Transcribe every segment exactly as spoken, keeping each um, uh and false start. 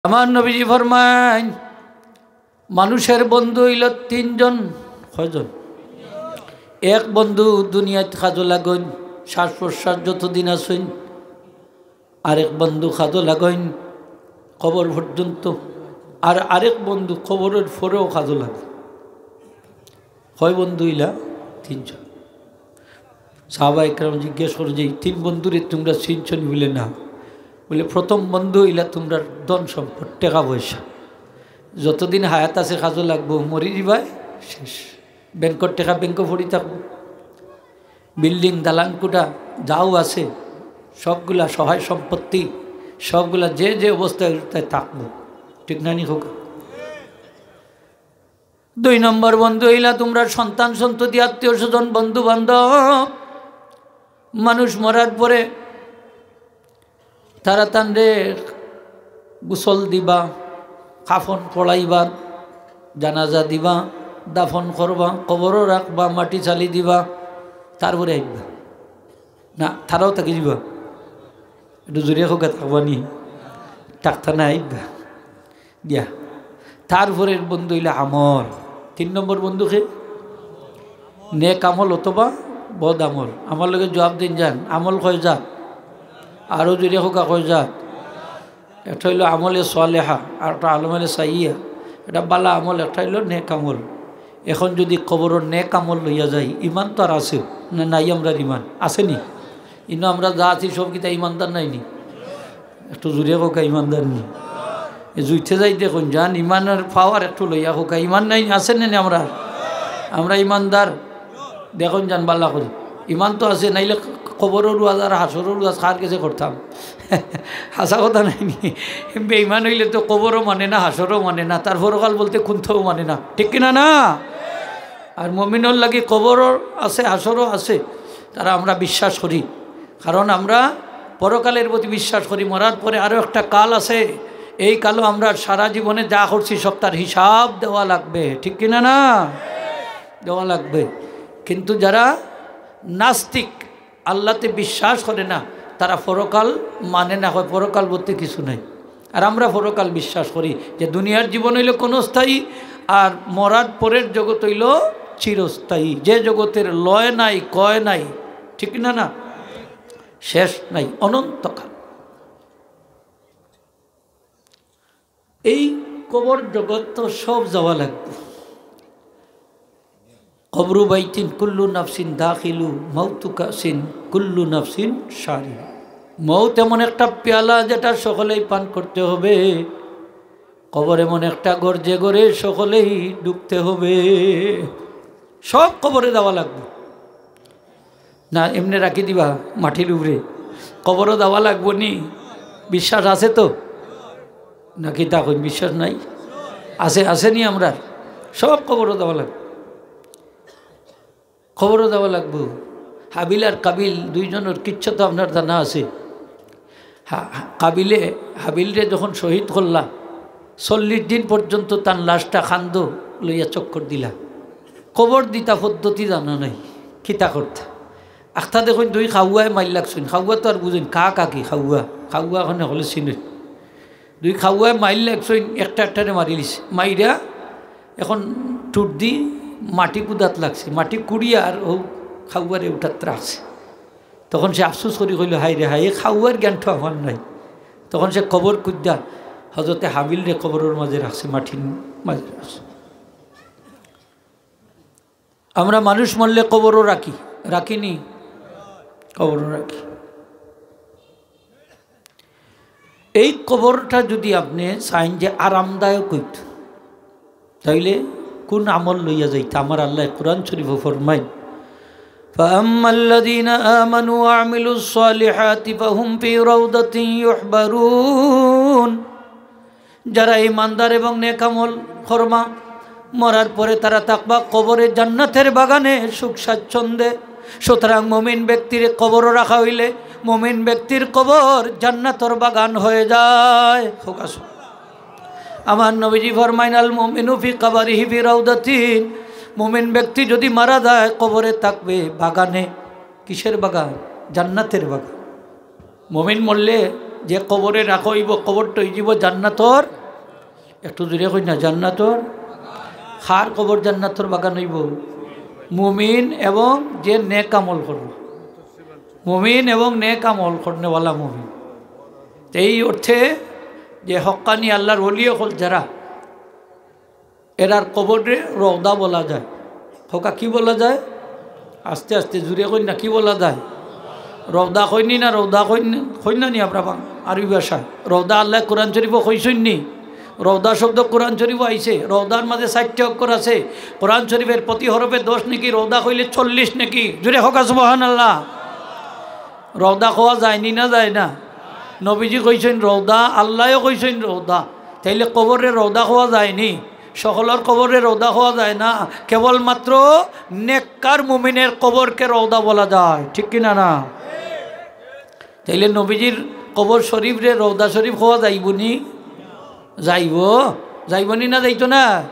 আমার নবীজি ফরমাইন, মানুষের বন্ধু অইল তিনজন। কয়জন? এক বন্ধু দুনিয়াত কাজো লাগইন, শ্বাস প্রশ্বাস যতদিন আছইন, আরেক বন্ধু কাজো লাগইন কবর পর্যন্ত, আর আরেক বন্ধু কবরের পরেও কাজো লাগইন। কয় বন্ধু অইলা? তিনজন। সাহাবা একরাম জিজ্ঞেস করে যে, "এই তিন বন্ধুরে তুমরা চিনছো নি?" বলে, "না।" বলে, "প্রথম বন্ধু অইলা তুমরার ধন সম্পদ, টেকা পয়সা। যতদিন হায়াত আছে কাজো লাগবো, মরি যিবায় শেষ। ব্যাংকর টেকা ব্যাংকো পড়ি থাকবো। বিল্ডিং, দালান কোঠা যাও আছে, সবগুলা সহায় সম্পত্তি, সবগুলা যে যে অবস্থায় অবস্থায় থাকবো।" ঠিক না নি কউক্কা? দুই নম্বর বন্ধু অইলা তুমরার সন্তান সন্ততি, আত্মীয় স্বজন, বন্ধু বান্ধব। মানুষ মরার পরে তারা তানরে গোসল দিবা, কাফন পড়াইবা, জানাজা দিবা, দাফন করবা, কবরো রাখবা, মাটি চালি দিবা, তারপরে আইবা। না, তারাও থাকি যিবা। একটু জোরে কউক্কা, থাকবা নি? থাকতা না, আইবা। দিয়া। তারপরের বন্ধু অইলা আমল। তিন নম্বর বন্ধু কে? নেক আমল অথবা বদ আমল। আমার লগে জবাব দিন যান, আমল কয় জাত? আরো জোরে কউক্কা, কয় জাত? একটা অইলো আমলে সালেহা, আর একটা আমলে সাইয়্যিয়া। এটা বালা আমল, একটা অইলো নেক আমল। এখন যদি কবরর নেক আমল লইয়া যাই, ইমান তো আর আছে না? নাই, আমরার ইমান আছে নি? ইনো আমরা যা আছি সব কিতা ইমানদার নায় নি? একটু জোরে কউক্কা, ইমানদার নি? এ জুইতে যাইতে কইন যান, ইমানর পাওয়ার একটু লইয়া কউক্কা, ইমান নাই, আছে না নি আমরার? আমরা ইমানদার। দেখইন যান বালা করি, ইমান তো আছে, নাইলে কবরর ওয়াজ আর হাশরর ওয়াজ কার গেছে করতাম? হাছা কথা নায় নি? বেইমান অইলে তো কবরও মানে না, হাশরও মানে না, তার পরকাল বলতে কুন্তাও মানে না, ঠিক কিনা না? আর মুমিনর লাগি কবরও আছে, হাশরও আছে, তারা আমরা বিশ্বাস করি, কারণ আমরা পরকালের প্রতি বিশ্বাস করি। মরার পরে আরও একটা কাল আছে, এই কালো আমরা সারা জীবনে যা করছি সব তার হিসাব দেওয়া লাগবে, ঠিক কিনা না? দেওয়া লাগবে। কিন্তু যারা নাস্তিক, আল্লাতে বিশ্বাস করে না, তারা পরকাল মানে না, কয় পরকাল বলতে কিছু নাই। আর আমরা পরকাল বিশ্বাস করি যে দুনিয়ার জীবন অইলো ক্ষণস্থায়ী, আর মরার পরের জগৎ অইলো চিরস্থায়ী, যে জগতের লয় নাই, ক্ষয় নাই, ঠিক না না? শেষ নাই, অনন্তকাল। এই কবর জগৎ তো সব যাওয়া লাগবে। কবরু বাইতিন কুল্লু নাফসিন দাখিলু, মাউতু কাসিন কুল্লু নাফসিন শারিবু। মউত এমন একটা পেয়ালা যেটা সকলেই পান করতে হবে। কবর এমন একটা ঘর যে ঘরে সকলেই ঢুকতে হবে। সব কবরে যাওয়া লাগবে। না এমনে রাখি দিবা মাটির উপরে? কবরও যাওয়া লাগবো নি? বিশ্বাস আছে তো? নাকি তা কইন বিশ্বাস নাই? আছে, আছে নি আমরার? সব কবরও যাওয়া লাগবো, কবরও যাওয়া লাগবো। হাবিল আর কাবিল দুইজনর কিচ্ছা তো আপনার জানা আছে। হা-, হা-, কাবিলে হাবিলরে যখন শহীদ করলা, চল্লিশ দিন পর্যন্ত তান লাশটা কান্দো লইয়া চক্কর দিলা। কবর দিতা পদ্ধতি জানা নাই, কিতা করতা? আখতা দেখইন দুই খাওয়ায় মাইর লাগছইন, খাওয়া তো আর বুঝইন, কা কাকি খাওয়া, খাওয়া এখন হলে চিনইন। দুই খাওয়ায় মাইর লাগছইন, একটা একটারে মারিলিছে, মাইরা এখন টুট দি মাটি কুদাত লাগছে, মাটি কুড়িয়া আর ও খাওয়ারে উঠাত রাখছে। তখন সে আফসোস করি কইল, "হায় রে হায়, এই খাওয়ার জ্ঞানটা আমার নাই।" তখন সে কবর কুদ্দা হজরতে হাবিলরে কবরর মাঝে রাখছে, মাটির মাঝে রাখছে। আমরা মানুষ মরলে কবরও রাখি, রাখি নি? কবরও রাখি। এই কবরটা যদি আপনে চাইন যে আরামদায়ক অইতো, তাইলে কোন আমল লইয়া যাইতা? আমার আল্লায় কোরআন শরীফো ফরমাইন, "فأما الذين آمنوا وعملوا الصالحات فهم في روضة يحبرون।" যারা ইমানদার এবং নেক আমল করবা, মরার পরে তারা থাকবা কবরে জান্নাতের বাগানে সুখ স্বাচ্ছন্দ্যে। সুতরাং মুমিন ব্যক্তির কবরও রাখা অইলে মুমিন ব্যক্তির কবর জান্নাতর বাগান হয়ে যায়। আমার নবীজি ফরমাইন, "আল মুমিনু ফি কাবারিহি ফি রাউদাতিন।" মুমিন ব্যক্তি যদি মারা যায়, কবরে থাকবে বাগানে। কিসের বাগান? জান্নাতের বাগান। মুমিন মরলে যে কবরে রাখা অইবো, কবরটা অইযিবো জান্নাতর, একটু জোরে কইন না, জান্নাতর। কার কবর জান্নাতর বাগান অইবো? মুমিন এবং যে নেক আমল করবো, মুমিন এবং নেক আমল করনেওয়ালা মুমিন। এই অর্থে যে হক্কানি আল্লাহর ওলি অকল যারা, এরার কবররে রওদা বলা যায়। কউক্কা, কি বলা যায়? আস্তে আস্তে, জোরে কইন না, কি বলা যায়? রওদা কইন নি না, রওদা কইন, কইন না নি আপনারা আরবি ভাষায়? রওদা আল্লায় কোরআন শরীফো কইছইন নি? রওদা শব্দ কোরআন শরীফো আইছে। রওদার মাঝে ষাইটটা অক্ষর আছে। কোরআন শরীফের প্রতি হরফে দশ নেকি, রওদা কইলে চল্লিশ নেকি। জোরে কউক্কা সুবহানাল্লাহ। রওদা কওয়া যায়নি না যায় না? নবীজি কইছইন রওদা, আল্লায়ও কইছইন রওদা। তাইলে কবররে রওদা কওয়া যায়নি? সকলর কবররে রওদা কওয়া যায় না, কেবলমাত্র নেককার মুমিনের কবরকে রওদা বলা যায়, ঠিক কি না না? তাইলে নবীজির কবর শরীফরে রওদা শরীফ কওয়া যাইবো নি? যাইবো। যাইবো নি না যাইতো না?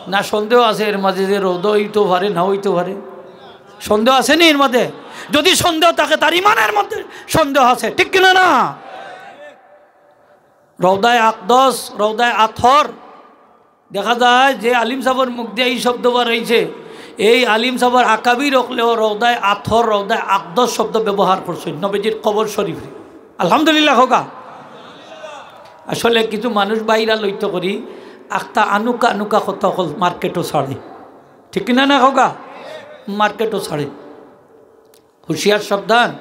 না সন্দেহ আছে এর মাঝে যে রওদা অইতো পারে, না অইতো পারে? সন্দেহ আছে নি এর মাঝে? যদি সন্দেহ থাকে, তার ইমানের মধ্যে সন্দেহ আছে, ঠিক কি না না? রওদায়ে আকদস, রওদায়ে আতহর, দেখা যায় যে আলিম সাবর মুখ দিয়া এই শব্দ বার অইছে, এই আলিম সাবর আকাবির অকলেও রওদায়ে আতহর, রওদায়ে আকদস শব্দ ব্যবহার করছইন নবীজির কবর শরীফরে। আলহামদুলিল্লাহ কউক্কা। আসলে কিছু মানুষ বাইরা লইতো করি, আখতা আনুকা আনুকা কথা অকল মার্কেটো ছাড়ে, ঠিক কি না না কউক্কা? মার্কেটো ছাড়ে। হুঁশিয়ার সাবধান।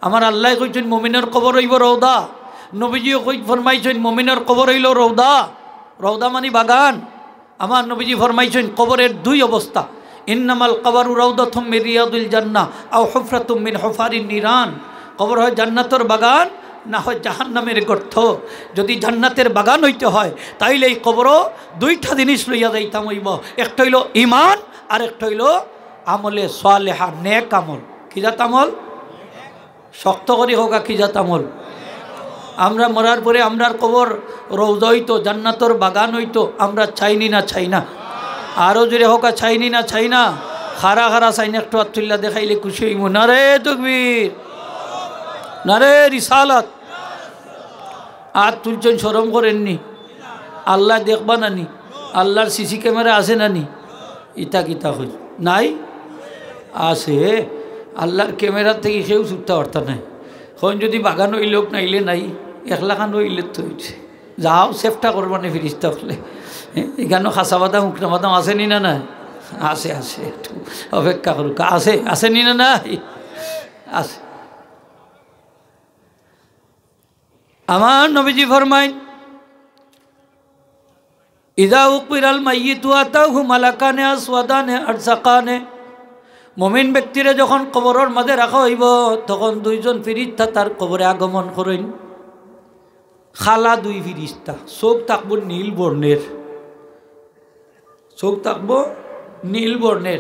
আমার আল্লায় কইছইন মুমিনর কবর অইবো রওদা। নবীজিও কই ফরমাইছইন মুমিনর কবর অইলো রওদা। রওদা মানি বাগান। আমার নবীজি ফরমাইছইন কবরের দুই অবস্থা, ইন্নামাল কবরু রাউদাতুম মিন রিয়াদিল জান্নাহ আও হুফরাতুম মিন হুফারিন নিরান। কবর হয় জান্নাতর বাগান, না হয় জাহান্নামের গর্ত। যদি জান্নাতের বাগান অইতে হয়, তাইলে এই কবরো দুইটা জিনিস লইয়া যাইতাম অইবো, একটা অইলো ইমান আর একটা অইলো আমলে সালেহা, নেক আমল। কি জাত আমল? শক্ত করি কউক্কা, কি জাত আমল? আমরা মরার পরে আমরার কবর রওজা অইতো, জান্নাতর বাগান অইতো, আমরা চাইনি না, চাই না? আরো জোরে কউক্কা, চাইনি না, চাই না? কারা কারা চাইন একটু আত তুলিয়া দেখাইলে খুশি অইমু। নারে তকবীর, নারে রিসালাত। আত তুলছইন, শরম করেন নি? আল্লায় দেখবা না নি? আল্লার সিসি ক্যামেরা আছে না নি? ইতা কিতা কই? নাই? আছে। আল্লার ক্যামেরা থাকি কেউ ছুটতা পারতা নায়। কইন যদি বাগান অইলোক নাইলে নাই, একলাখান অইলে তো অইছে। যাও, চেষ্টা করবা নে ফিরিস্তা অকলে। হ্যাঁ, ইখানো খাসা বাদাম, হুকনা বাদাম আছে নি না না? আছে, আছে। একটু অপেক্ষা করুক। আছে, আছে নি না না? আছে। আমার নবীজি ফরমাইন, "ইযা উকবিরাল মাইয়িতু আতাহু মালাকানে আসওয়াদানে আরসাকানে।" মুমিন ব্যক্তিরে যখন কবরর মাঝে রাখা অইবো, তখন দুইজন ফিরিস্তা তার কবরে আগমন করইন। কালা দুই ফিরিস্তা, চউখ থাকবো নীল বর্ণের, চউখ থাকবো নীল বর্ণের,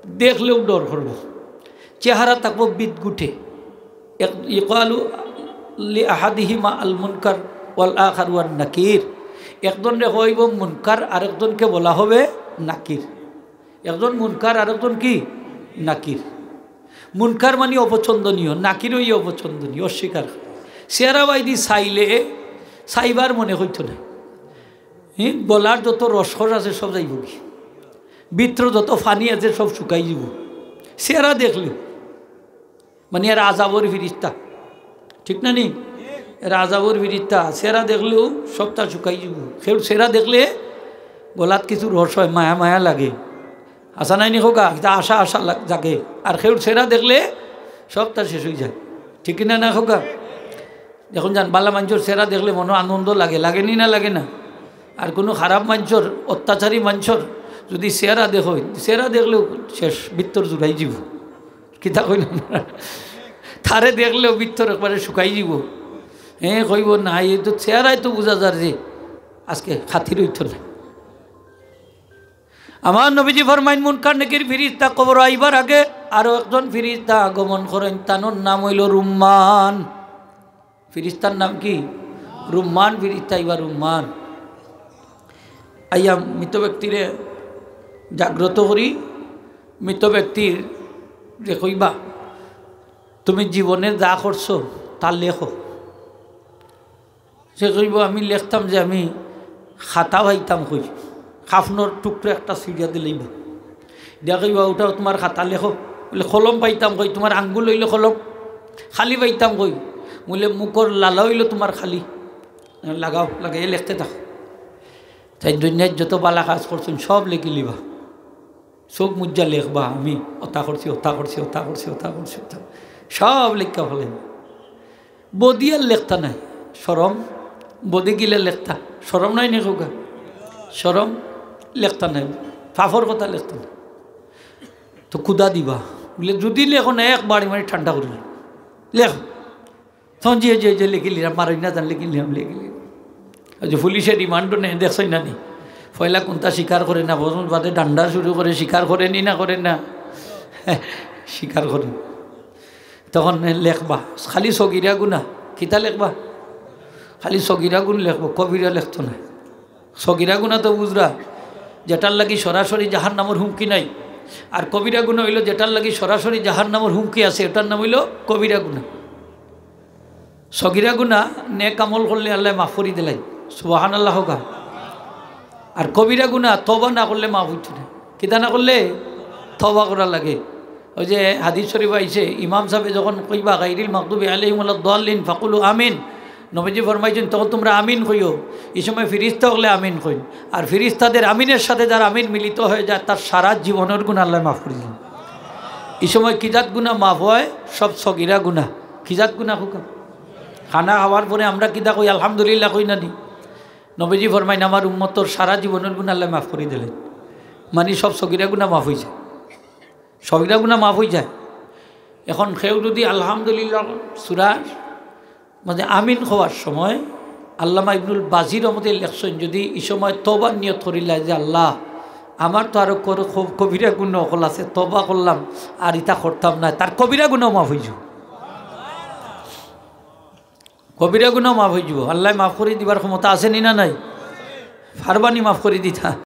দেখলেও ডর করবো। চেহারা থাকবো বিদঘুটে। এক, ইউকালু লি আহাদিহিমা আল মুনকার ওয়াল আখারু আন নাকির। একজনরে কওয়া অইবো মুনকার, আরেকজনকে বলা হবে নাকির। একজন মুনকার, আরেকজন কি? নাকির। মুনকার মানি অপছন্দনীয়, নাকির অইয়া অপছন্দনীয়, অস্বীকার। চেহারা বাইদি চাইলে চাইবার মনে অইতো না। হুম, গলার যত রসকস আছে সব যাইবোগি, ভিতরো যত পানি আছে সব শুকাই যিবো। চেহারা দেখলে মানি এরা আজাবর ফিরিস্তা, ঠিক না নি? এরা আজাবর ফিরিস্তা, চেহারা দেখলেও সবটা শুকাই যিবো। কেউর চেহারা দেখলে গলাত কিছু রস হয়, মায়া মায়া লাগে, আশা নাই নি কউক্কা, ইটা আশা আশা লাগ-, জাগে। আর কেউর চেহারা দেখলে সবটা শেষ অইযায়, ঠিক কি না না কউক্কা? এখন যান, বালা মানষর চেহারা দেখলে মনো আনন্দ লাগে, লাগে নি না লাগে না? আর কুনু খারাপ মানষর, অত্যাচারী মানষর যদি চেহারা দেখো, চেহারা দেখলেও শেষ, ভিতর জুড়াই যিবো। কিতা কইলাম? তারে দেখলেও ভিতর একবারে শুকাই যিবো। হ্যাঁ, কইবো না, এই তো চেহারায় তো বুঝা যার যে আজকে খাতির অইতো না। আমার নবীজি ফরমাইন, মুনকার নাকির ফিরিস্তা কবর আইবার আগে আরো একজন ফিরিস্তা আগমন করইন, তানর নাম অইলো রুম্মান। ফিরিস্তার নাম কি? রুম্মান ফিরিস্তা। ইবা রুম্মান আইয়া মৃত ব্যক্তিরে জাগ্রত করি, মৃত ব্যক্তিরে কইবা, "তুমি জীবনে যা করছো তা লেখো।" সে কইবো, "আমি লেখতাম যে আমি খাতা পাইতাম কই, কাফনর টুকরা একটা ছিড়িয়া দিলাইবো।" দিয়া কইবা, "উঠাও তুমার খাতা লেখো।" বুলে, "কলম পাইতাম কই, তুমার আঙ্গুল অইলো কলম, খালি পাইতাম কই।" বুলে, "মুখর লালা অইলো তুমার খালি, লাগাও, লাগাইয়া লেখতে থাকো।" তাইন দুনিয়াত যত বালা কাজ করছইন সব লেখিলিবা। চউখ মুজিয়া লেখবা, "আমি অতা করছি, অতা করছি, অতা করছি, অতা করছি, অতা।" সব লেখিয়া ফালাইবা। বদিয়ার লেখতা নায়, শরম। বদি গিলা লেখতা, শরম নায় নি কউক্কা? শরম, লেখতা নায়, পাপর কথা লেখতা নায়। তো কুদা দিবা, বুলে, "যুদি লেখো না, এক বাড়ি মারি ঠান্ডা করিলিমু, লেখো।" তখন যে, যে, যে লেখিলিরা, মারইন না জান, লেখিলিরাম, লেখিলিরাম। ওই যে পুলিশে রিমান্ডো নেয়, দেখছইন না নি? পয়লা কুন্তা স্বীকার করে না, বছর বাদে ডান্ডা শুরু করে, স্বীকার করে নি না করে না? স্বীকার করে। তখন লেখবা, খালি সগিরা গুনা। কিতা লেখবা? খালি সগিরা গুন লেখবো, কবিরা লেখতো না। সগিরা গুনা তো বুঝরা, যেটার লাগি সরাসরি জাহান্নামর হুমকি নাই। আর কবিরা গুনা অইলো যেটার লাগি সরাসরি জাহান্নামর হুমকি আছে, এটার নাম অইলো কবিরা গুনা। সগিরা গুনা নেক আমল করলে আল্লায় মাফ করি দিলাইন, সুবহানাল্লাহ কউক্কা। আর কবিরা গুনা তওবা না করলে মাফ অইতো না। কিতা না করলে? তওবা করা লাগে। ওই যে হাদিস শরীফ আইছে, ইমাম সাবে যখন কইবা, "গাইরিল মাগদুবি আলাইহিম ওয়ালাদ দাল্লিন ফাকুলু আমিন", নবীজি ফরমাইছইন, "তখন তুমরা আমিন কইও।" ই সময় ফিরিস্তা অকলে আমিন কইন। আর ফিরিস্তাদের আমিনের সাথে যার আমিন মিলিত হয়ে যায়, তার সারা জীবনর গুনা আল্লায় মাফ করি দিন। ই সময় কি জাত গুনা মাফ অয়? সব সগিরা গুনা। কি জাত গুনা কউক্কা? খানা খাওয়ার পরে আমরা কিতা কই? আলহামদুলিল্লাহ কই না নি? নবীজি ফরমাইন, "আমার উম্মতর সারা জীবনর গুনা আল্লায় মাফ করি দিলাইন।" মানি সব সগিরা গুনা মাফ অইযায়, সগিরা গুনা মাফ অইযায়। এখন কেউ যুদি আলহামদুলিল্লাহ সুরা মানে আমিন কওয়ার সময় আল্লামা ইবনুল বাজির রহমতে লেখছইন, যুদি ই সময় তওবার নিয়ত করিলায় যে, "আল্লাহ, আমার তো আরো কর-, ক-, কবিরা গুনা অকল আছে, তওবা করলাম, আর ইতা করতাম না", তার কবিরা গুনাও মাফ অইযিবো। কবিরা গুনাও মাফ অইযিবো। আল্লায় মাফ করি দিবার ক্ষমতা আছে নি না নাই? পারবা নি মাফ করি দিতা?